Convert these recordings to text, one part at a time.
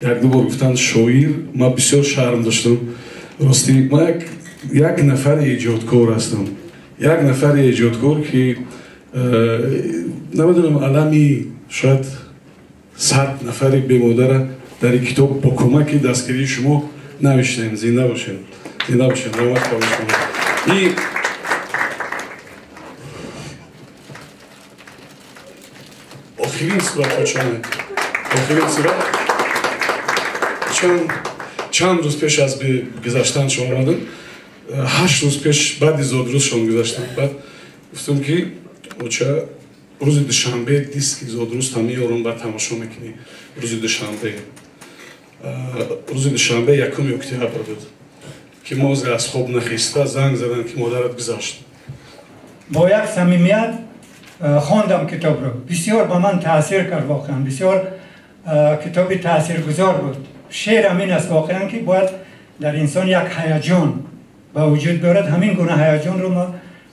Як ду бор гуфтанд шоир, ман бисёр шарм доштам. Ростӣ ман як нафари эҷодкор ҳастам, як нафари эҷодкор, ки намедонам, алами шояд 100 нафари бемодара дар ин китоб бо кӯмаки дастгирии шумо навиштем. Зинда бошед, зинда бошед, раҳмат ба шумо. И охирин сурат чанд, охирин сурат чанд рӯз пеш аз гузаштан шумо омадам, 8 рӯз пеш баъди зодрӯзшон гузаштам. Баъд гуфтам, ки оча, рӯзи душанбе диски зодрӯзта меёрам, баъд тамошо мекунӣ. Рӯзи душанбе 1-уми октябр буд, ки мо аз хоб нахиста занг заданд, ки модарат гузашт. Бо як самимият хондам китобро, бисёр ба ман таъсир кард, воқеан бисёр китоби таъсиргузор буд. Шеърам ин аст воқеан, ки бояд дар инсон як ҳаяҷон ба вуҷуд биёрад. Ҳамин гуна ҳаяҷонро мо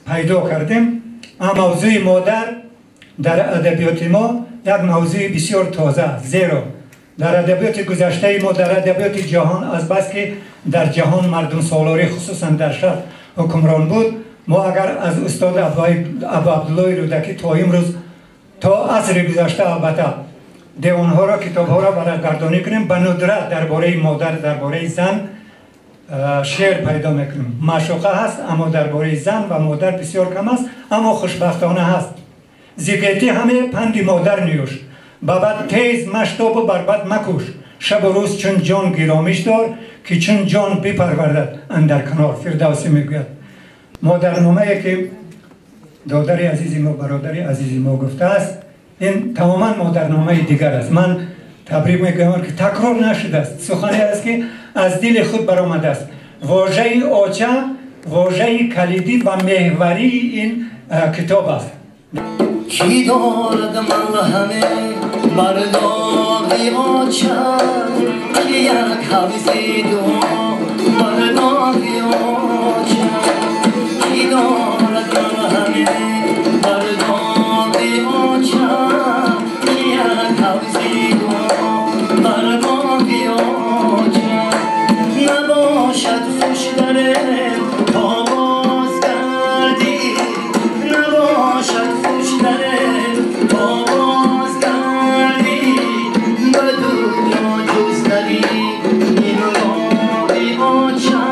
пайдо кардем. Мавзӯи модар дар адабиёти мо як мавзӯи бисёр тоза аст, зеро дар адабиёти гузаштаи мо, дар адабиёти ҷаҳон, азбаски дар ҷаҳон мардумсолорӣ, хусусан дар шарқ, ҳукмрон буд, мо агар аз устод Абу Абдуллои Рӯдакӣ то имрӯз, то асри гузашта, албатта, девонҳоро, китобҳоро варақгардонӣ кунем, ба нудрат дар бораи модар, дар бораи зан шеър пайдо мекунем. Маъшуқа ҳаст, аммо дар бораи зан ва модар бисёр кам аст, аммо хушбахтона ҳаст. Зи гетӣ ҳаме панди модар ниюш, ба бад тез маштобу бар бад макӯш, шабу рӯз чун ҷон гиромиш дор, ки чун ҷон бипарвардад андар канор. Фирдавсӣ мегӯяд. Модарномае ки додари азизи мо, бародари азизи мо гуфтааст, ин тамоман модарномаи дигар аст. Ман табрик мегӯям, ки такрор нашудааст, сухане аст, ки аз дили худ баромадааст. Вожаи оча вожаи калидӣ ва меҳварии ин китоб аст. Ки дорад малҳаме бар доғи оча, ки як ҳавзи дуо бар доғи оча? Ки дорад малҳаме бар доғи оча, ки як ҳавзи дуо бар доғи оча? Набошад хуштар то бозгардӣ, набошад хуштар то бозгардӣ ба дунё ҷуз дари ин роҳи оча,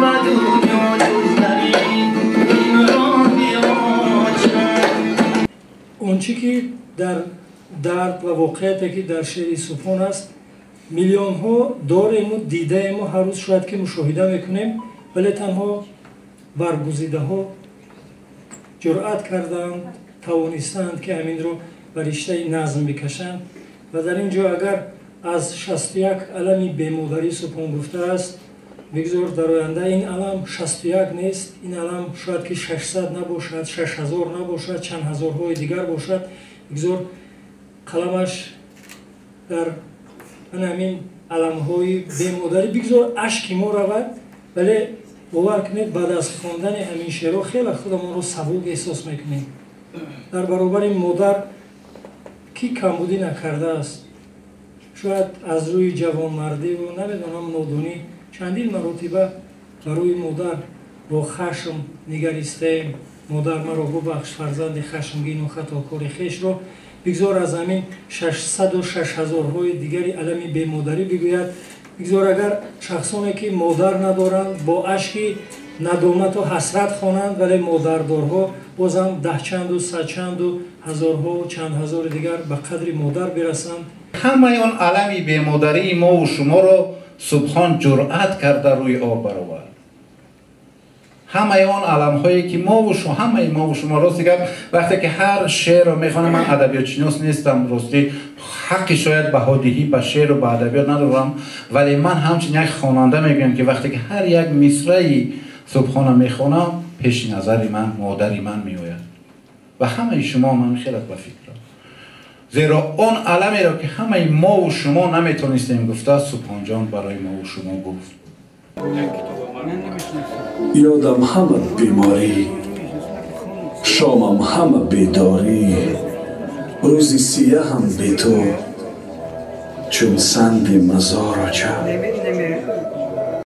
ба дунё ҷуз дари ин роҳи оча. Он чӣ ки дар дард ва воқеияте, ки дар шеъри Субҳон аст, миллионҳо дорему, дидаему, ҳар рӯз шояд ки мушоҳида мекунем, вале танҳо баргузидаҳо ҷуръат карданд, тавонистаанд, ки ҳаминро ба риштаи назм бикашанд. Ва дар ин ҷо агар аз 61 алами бемодарӣ Субҳон гуфтааст, бигзор дар оянда ин алам 61 нест, ин алам шояд ки 600 набошад, 6000 набошад, чанд ҳазорҳои дигар бошад. Бигзор қаламаш дар ана ҳамин аламҳои бемодарӣ, бигзор ашки мо равад, вале бовар кунед, баъд аз хондани ҳамин шеърҳо хеле худамонро сабук эҳсос мекунем. Дар баробари модар кӣ камбудӣ накардааст? Шояд аз рӯи ҷавонмардиву, намедонам, нодонӣ чандин маротиба барои модар бо хашм нигаристаем. Модар, маро бубахш, фарзанди хашмгину хатокори хешро. Бигзор аз ҳамин шашсаду шаш ҳазорҳои дигари алами бемодарӣ бигӯяд. Бигзор агар шахсоне, ки модар надоранд, бо ашки надомату ҳасрат хонанд, вале модардорҳо бозам даҳчанду, садчанду, ҳазорҳо, чанд ҳазори дигар ба қадри модар бирасанд. Ҳамаи он алами бемодарии мову шуморо Субҳон ҷуръат карда рӯи об баровард. Ҳамаи он аламҳое ки мову ҳамаи мову шумо, рости гап, вақте ки ҳар шеърро мехонам, ман адабиётшинос нестам, ростӣ ҳаққи шояд баҳодиҳӣ ба шеъру ба адабиёт надорам, вале ман ҳамчун як хонанда мегӯям, ки вақте ки ҳар як мисраи Субҳона мехонам, пеши назари ман модари ман меояд ва ҳамаи шумо ман хелат ба фикрам, зеро он аламеро, ки ҳамаи мову шумо наметонистем гуфта, Субҳонҷон барои мову шумо гуфт. Ёдам ҳама беморӣ, шомам ҳама бедорӣ, рӯзи сияҳам бе ту. Чун санги мазор, оча.